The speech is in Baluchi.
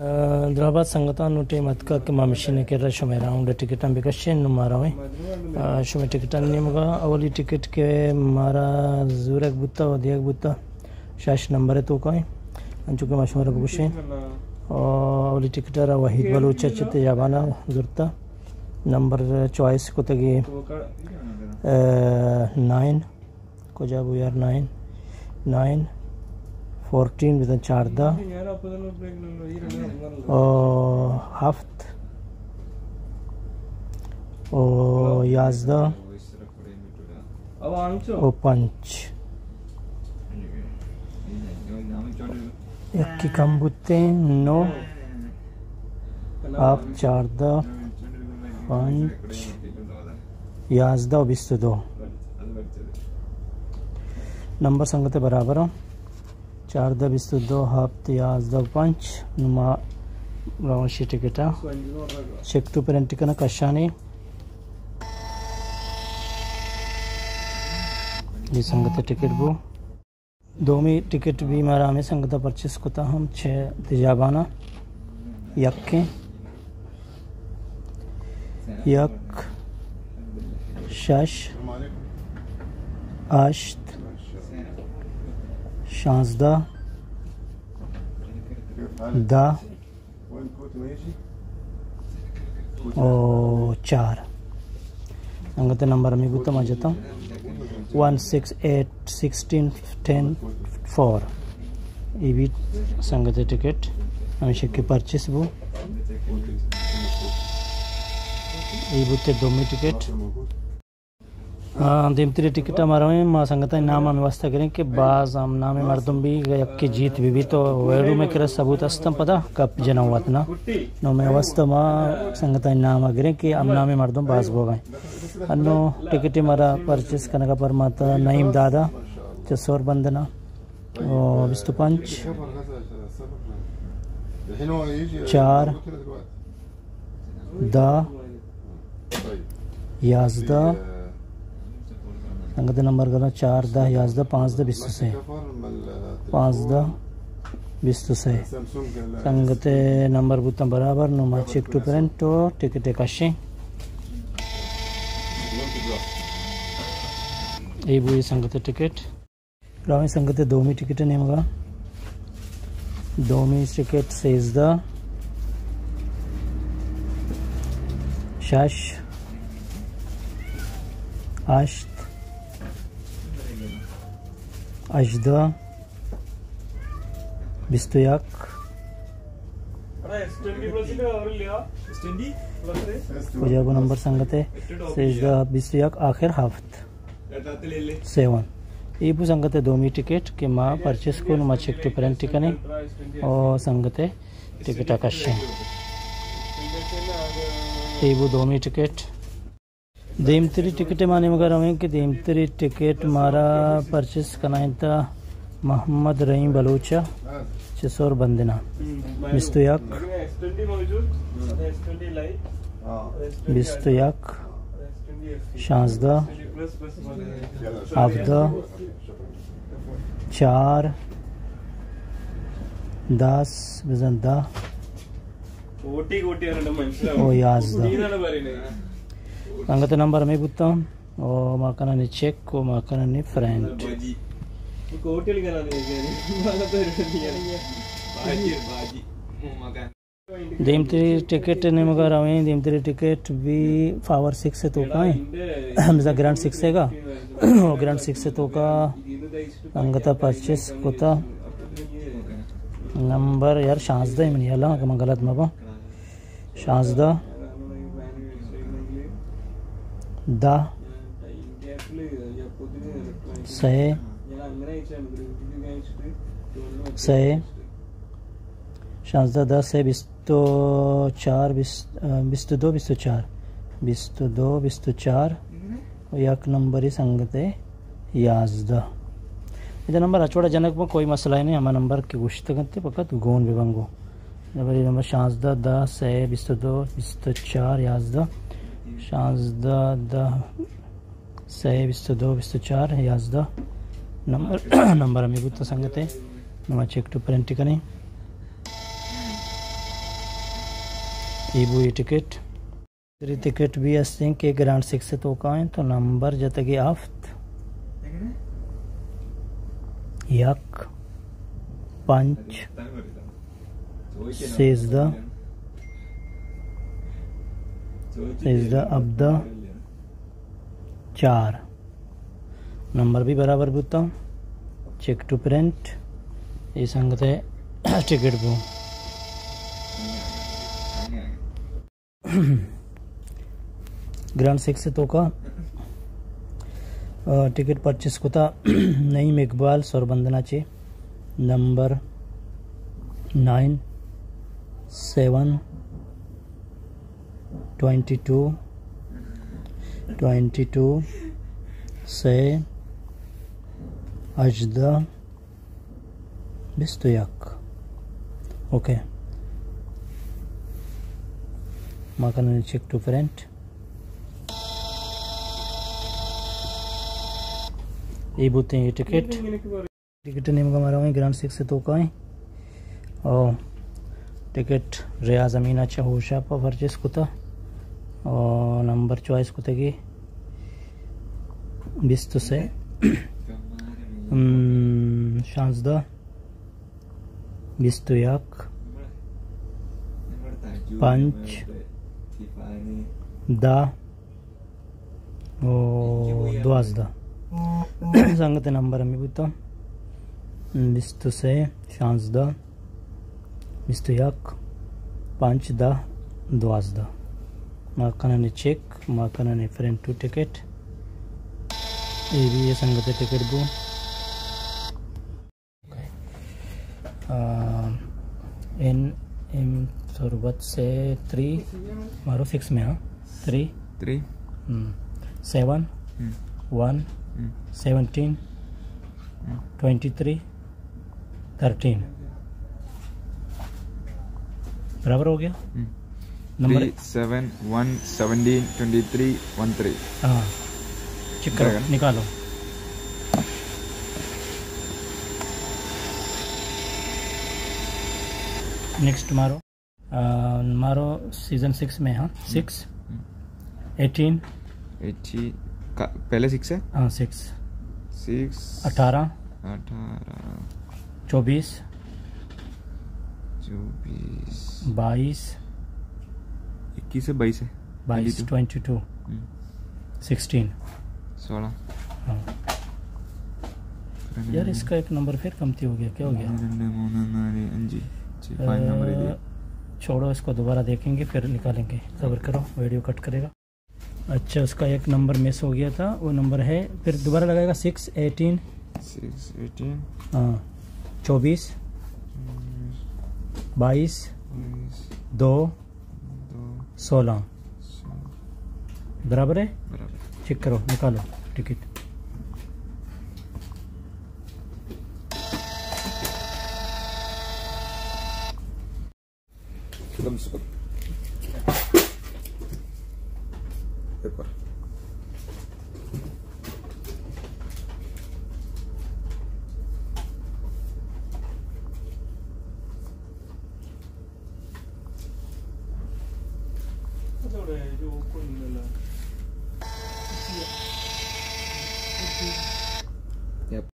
آ، دراہ بات سنگتاں، نوں ٹیم اتکا کہ ما مشین ءِ کرا شمئے راؤنڈ ءِ ٹکٹاں بکشیں۔ نوں ما رویں، آ، شمئے ٹکٹانی نیمگا۔ اولی ٹکٹ کہ مارا زورگ بوتا و دیگ بوتا، شش نمبر ءِ توکا ایں، انچو کہ ما شمارا بگوشیں۔ آ، اولی ٹکٹ ءَ را وحید بلوچ ءَ چہ تیزابان ءَ زرتا، نمبر چوائس کتگی، آ، نائن۔ کجا بو یار؟ نائن، نائن، فورٹین بزن چاردہ، او ہفت، او یازدہ، او پنچ۔ یکے کم بوتیں، نو، ہفت، چاردہ، پنچ، یازدہ و بیست و دو۔ نمبر سنگت برابر ایں۔ چاردہ، بیست و دو، ہفت، یازدہ و پنچ۔ نوں ما رویں شی ٹکٹا چیک ٹو پرنٹ کناں، کشانی۔ اے سنگت ٹکٹ بو۔ دومی ٹکٹ بھی مارا ہمے سنگتا پرچیز کتا ہم چہ تیزابانا۔ یکیں، یک، شش، ہشت، شانزدہ، دہ، او چار۔ سنگت نمبر ہمے بوتا، ما جتا، one six eight sixteen ten four. اے بھی سنگت ٹکٹ ہمیشہ کہ پرچیز بو۔ اے بوتے دومی ٹکٹ۔ آ، دیمتری ٹکٹ ءَ ما رویں، ما سنگتانی نام ہمے واسطہ گریں کہ باز ہم نامیں مردم بی، اگہ یکے جیت بہ بی تو ویڈیو مئے کرا ثبوت استاں، پدا گپ جناں وت نا۔ نوں مئے واسطہ ما سنگتانی نام ءَ گریں کہ ہم نامیں مردم باز بوگا ایں۔ انوں ٹکٹے مارا پرچیز کنگا پر ماتا نعیم دادا، چہ سور بندنا۔ او بیست و پنچ، چار، دہ، یازدہ۔ سنگت نمبر گنا چار، دہ، یازدہ، پانزدہ، بیست و سے۔ پانزدہ، بیست و سے۔ سنگت نمبر بوتاں برابر، نوں ما چیک ٹو پرنٹ و ٹکٹ کشیں۔ اے بوئی سنگت ٹکٹ۔ رویں سنگت دومی ٹکٹ نیمگا۔ دومی ٹکٹ سیزدہ، شش، ہشت، ہژدہ، بیست و یک، کجا بو نمبر سنگت؟ سیزدہ، بیست و یک، آخر ہفت۔ سیون۔ اے بو سنگت دومی ٹکٹ کہ ما پرچیز کو، نوں ما چیک ٹو پرنٹ کنیں او سنگت ٹکٹ کشیں۔ اے بو دومی ٹکٹ۔ دیمتری ٹکٹ ما نیمگا رویں کہ دیمتری ٹکٹ مارا پرچیز کنائینتا محمد رحیم بلوچ چہ سور بندنا۔ بیست و یک، بیست و یک، شانزدہ، ہفدہ، چار، دس، بزن دہ، او یازدہ۔ سنگت نمبر ہمے بوتا۔ او ما کنانی چیک، او ما کنانی پرنٹ۔ دیمتری ٹکٹ نیمگا رویں، دیمتری ٹکٹ بھی پاور سکس توکا ایں۔ ہمزہ گرانڈ سکس ہے گا۔ او گرانڈ سکس توکا سنگتا پرچیز کتا۔ نمبر یار شانزدہ ہے منی حالا، اگر من غلط مبا۔ شانزدہ، دہ، سے، سے، شانزدہ، دہ، سے، بیست و چار، بیست، بیست و دو، بیست و چار، بیست و دو، بیست و چار، و یک نمبری سنگت یازدہ۔ ادا نمبر ہچ وڑا جنگ بہ، کوئی مسئلہ نہیں، ہما نمبر کہ گوشتگ انت، فقط گون بہ بنگو۔ نمبر، نمبر شانزدہ، دہ، سے، بیست و دو، بیست و چار، یازدہ، شانزدہ، دہ، سے، بیست و دو، بیست و چار، یازدہ۔ نمبر، نمبر ہمے بوتا سنگت ہے۔ نما چیک ٹو پرنٹ کنیں۔ اے بو اے ٹکٹ۔ تری ٹکٹ بھی ہستیں کہ گرانڈ سکس توکا ہیں، تو نمبر جتگی ہفت، یک، پنچ، سیزدہ، سیزدہ، ہبدہ، چار۔ نمبر بھی برابر بوتا۔ Check to print. اے سنگت ءِ ٹکٹ بو۔ گرانڈ سکس توکا، آ، ٹکٹ پرچیز کتا نعیم اقبال سربندنا چے۔ Number nine seven twenty two, twenty two, سے، ہژدہ، بیست و یک۔ اوکے۔ ما کنیں چیک ٹو پرنٹ۔ اے بوتیں اے ٹکٹ۔ ٹکٹ نیمگا ما رویں گرانڈ سکس توکا ہیں۔ او ٹکٹ ریاض امین ءَ چہ ہوشاپ ءَ پرچیز کتا۔ او نمبر چوائس کتگی بیست و سے، ہم، شانزدہ، بیست و یک، پنچ، دہ، او دوازدہ۔ سنگت نمبر ہمے بوتا، بیست و سے، شانزدہ، بیست و یک، پنچ، دہ، دوازدہ۔ ما کنن چیک، ما کنن پرنٹ ٹو ٹکٹ۔ اے بھی اے سنگت ٹکٹ بو۔ آ، این ایم تربت سے تھری، مارو سکس میں، ہاں، تھری، تھری۔ ہم، سیون، ہم۔ ون، ہم۔ سیونٹین، ہم۔ Twenty three, thirteen. برابر ہو گیا؟ ہم۔ Number three seven one seventeen twenty three one three. ہاں، چیک کرو، نکالو۔ نیکسٹ مارو، آ، مارو سیزن سکس میں، ہاں، ہم۔ سکس، ہم۔ ایٹین۔ ایٹین کا پہلے سکس ہے؟ ہاں، سکس۔ سکس۔ اٹھارہ۔ اٹھارہ۔ چوبیس۔ چوبیس۔ بائیس۔ اکیس ہے، بائیس ہے؟ بائیس، ٹوئنٹی ٹو۔ Twenty to. ہم۔ سکسٹین۔ سولہ۔ ہاں۔ یار، اس کا ایک نمبر پھر کمتی ہو گیا، کیا ہو گیا؟ رنڈے مونا نارے انجی۔ جی، پانچ نمبر ہے دے۔ چھوڑو، اس کو دوبارہ دیکھیں گے، پھر نکالیں گے۔ صبر کرو، ویڈیو کٹ کرے گا۔ اچھا، اس کا ایک نمبر مس ہو گیا تھا، وہ نمبر ہے، پھر دوبارہ لگائے گا، سکس ایٹین۔ Six eighteen. ہاں، چوبیس، چوبیس، بائیس، بائیس، دو، دو، سولہ۔ سولہ۔ برابر ہے؟ برابر۔ چیک کرو، نکالو ٹکٹ۔